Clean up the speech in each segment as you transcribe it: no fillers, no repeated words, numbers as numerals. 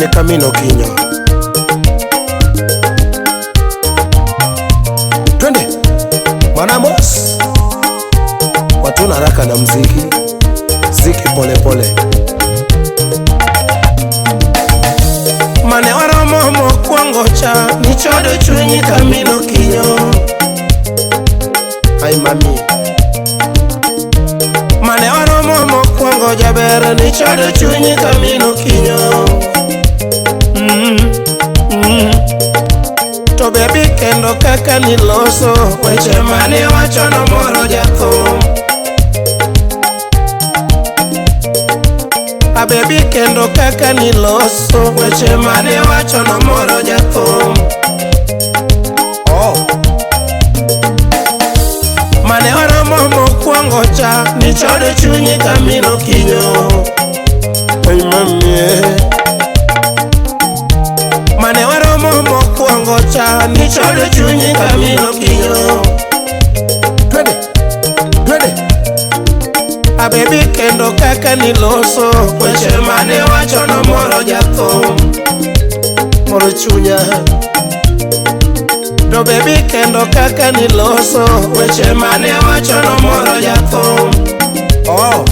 Winje kamino kinyo. Twende mwanamos, watuna haraka na mziki ziki polepole. Mane waromo mokwongo cha nichodo chunyi kamino kinyo. Ai mami, mane waromo mokwongo jaber nichodo chunyi kamino kinyo. To bebi kendo kaka niloso weche mane wacho nomoro jathum. Abebi kendo kaka niloso weche mane wacho nomoro jathum. Oh. Mane waromo mokwongo cha nichodo chunyi kamino kinyo. Ai mamie. Mane waromo mokwongo cha nichodo chunyi kamino kinyo. Twende, twende. Abebi kendo kaka niloso weche mane wacho nomoro jathum. Moro chunya. To bebi kendo kaka niloso weche mane wacho nomoro jathum. Oh.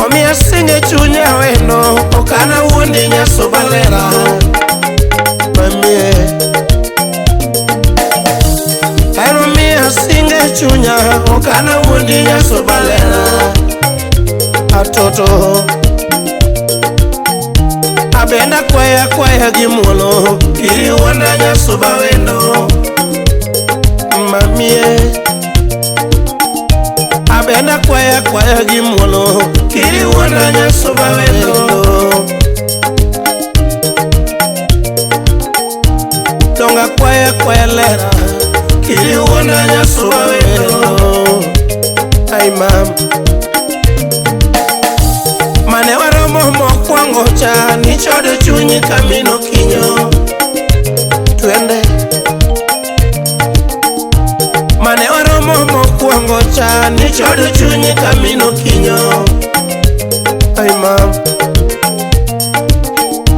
Omiya singe chunya wendo okana wuondi nyasuba lera. Mamie. Omiya singe chunya okana wuondi nyasuba lera. Atoto. Abenda kwaya kwaya gi muolo kiri wuonda nyasuba wendo. Mamie. Abenda kwaya kwaya gi muolo kiri wuonda nyasuba wendo. Donga kwaya kwaya lera kiri wuonda nyasuba wendo. Ai mam. Mane waromo mokwongo cha nichodo chunyi kamino kinyo. Twende. Mane waromo mokwongo cha nichodo chunyi kamino kinyo. Ai mam.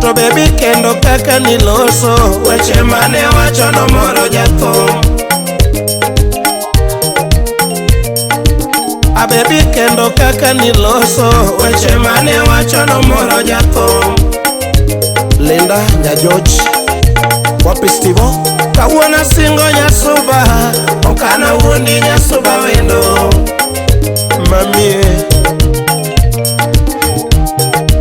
To bebi kendo kaka niloso weche mane wacho nomoro jathum. Abebi kendo kaka niloso weche mane wacho nomoro jathum. Linda Nyajoch, wapi Stivo? Kawuono singo nyasuba okana wuondi nyasuba wendo. Mamie.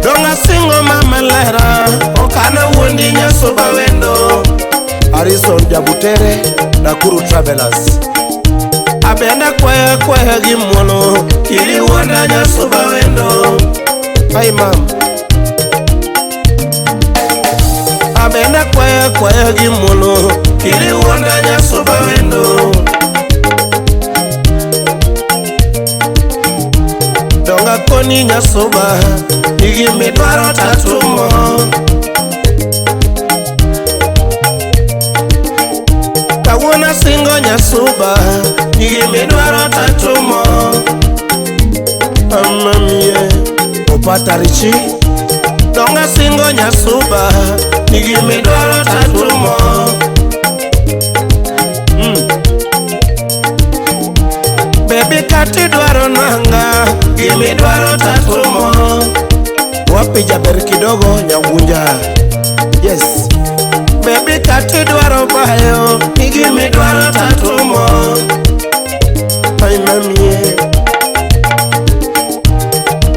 Donga singo mama lera okana wuondi nyasuba wendo. Harrison Jabutere, Nakuru Travelers. Abenda kwaya kwaya gi muolo kiri wuonda nyasuba wendo. Ai mam. Abenda kwaya kwaya gi muolo kiri wuonda nyasuba wendo. Donga koni nyasuba igi midwaro tatumo. Kawuono singo nyasuba igi midwaro tatumo. Amamie. Opata Richi. Donga singo nyasuba igi midwaro tatumo. Bebi kati dwaro nanga gimi dwaro tatumo. Wapi jaber kidogo nyagunja. Yes. Bebi kati dwaro bayo gimi dwaro tatumo. Ai mamie.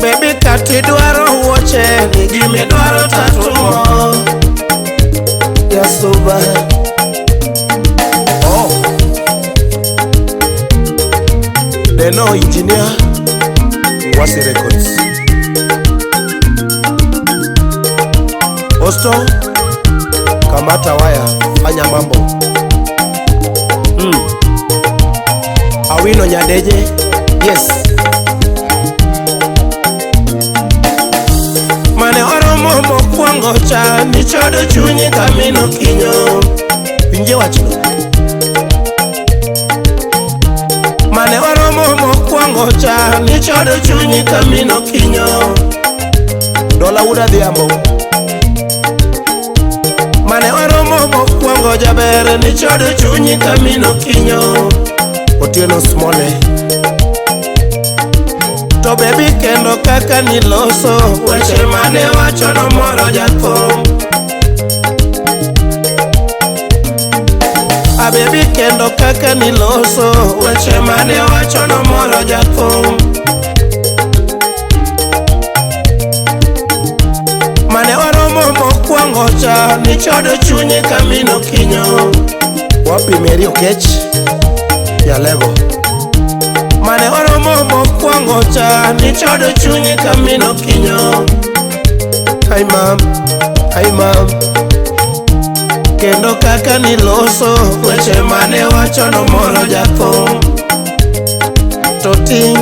Bebi kati dwaro wuoche gimi dwaro tatumo. Yasuba. Oh. Deno engineer Wasi Records. Osto kamata waya fanya mambo. Awino Nyadeje. Yes. Mane oromo mokwongo cha nichodo chunyi kamino kinyo. Winje wachno. Mane waromo mokwongo cha nichodo chunyi kamino kinyo. Dola wuod Adhiambo. Mane waromo mokwongo jaber nichodo chunyi kamino kinyo. Otieno Smole. To bebi kendo kaka niloso weche mane wacho nomoro jathum. Abebi kendo kaka niloso weche mane wacho nomoro jathum. Mane waromo mokwongo cha nichodo chunyi kamino kinyo. Wapi Mary Okech Jalego. Mane waromo mokwongo cha nichodo chunyi kamino kinyo. Hi mam, hi mam. Kendo kaka niloso weche mane wacho nomoro jathum. Toti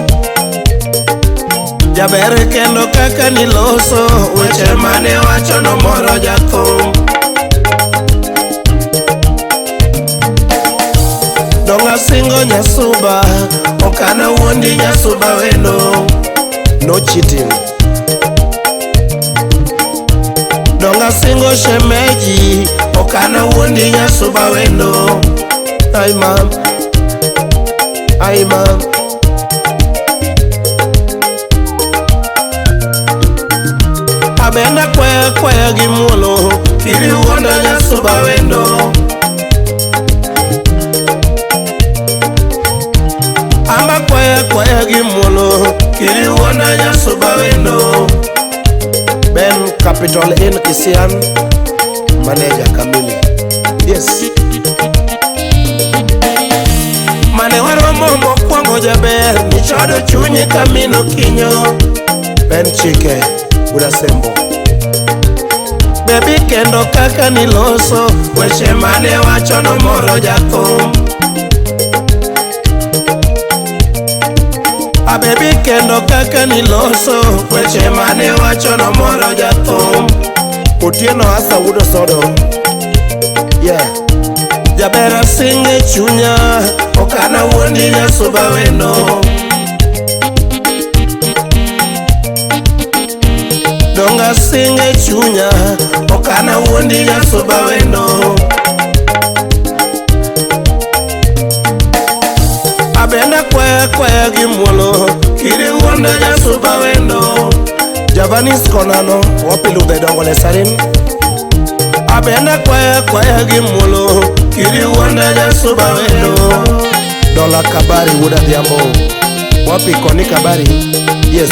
jaber kendo kaka niloso weche mane wacho nomoro jathum. Donga singo nyasuba okana wuondi nyasuba wendo. No cheating. Donga singo shemeji okana wuondi nyasuba wendo. Ai mam, ai mam. Abenda kwaya kwaya gi muolo kiri wuondo nyasuba wendo. Amba kwaya kwaya gi muolo kiri wuondo nyasuba wendo. Ben Capital in Kisian, manager kamili. Yes. Mane waromo mokwongo jaber nichodo chunyi kamino kinyo. Ben Chike Urasembo. Bebi kendo kaka niloso weche mane wacho nomoro jathum. Abebi kendo kaka niloso weche mane wacho nomoro jathum. Otieno Asa wuod Osodo. Yeah. Jaber asinge chunya okana wuondi nyasuba wendo. Donga singe chunya okana wuondi nyasuba wendo. Abenda kwaya kwaya gi muolo kiri wuondo nyasuba wendo. Javanis konano wapiludhe dongo ne sarin. Abenda kwaya kwaya gi muolo kiri wuondo nyasuba wendo. Dola Kabari wuod Adhiambo. Wapi Koni Kabari. Yes.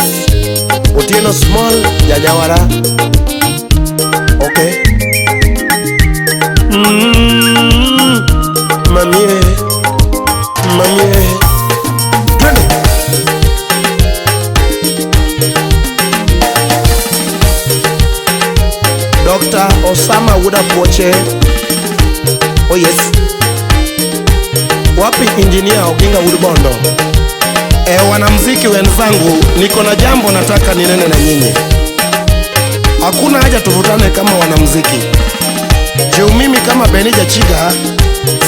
Otieno Small Janyawara. Okay. Mamie, mamie. Twende. Dr. Osama wuod Apuoche. Oh yes. Wapi Engineer Oginga wuod Bondo. Wanamuziki wenzangu, niko na jambo nataka ninene na nyinyi. Hakuna haja tuvutane kama wanamuziki. Juu mimi kama Benija Chiga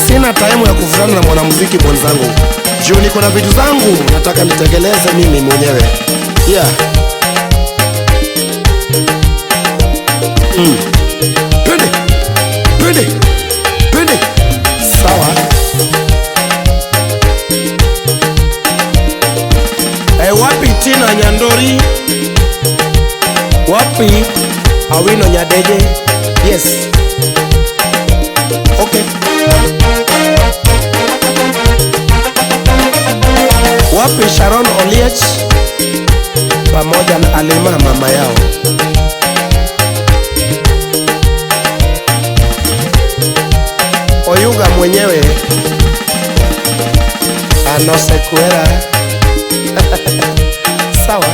sina time ya kuvutana na mwanamuziki mwenzangu. Juu niko na vitu zangu nataka nitekeleze mimi mwenyewe. Yeah. Twende. Twende. Twende. Sawa. Wapi Tina Nyandori? Wapi Awino Nyadeje? Yes. Okay. Wapi Sharon Oliech pamoja na Alima mama yao? Oyuga mwenyewe anosekuera. Sawa.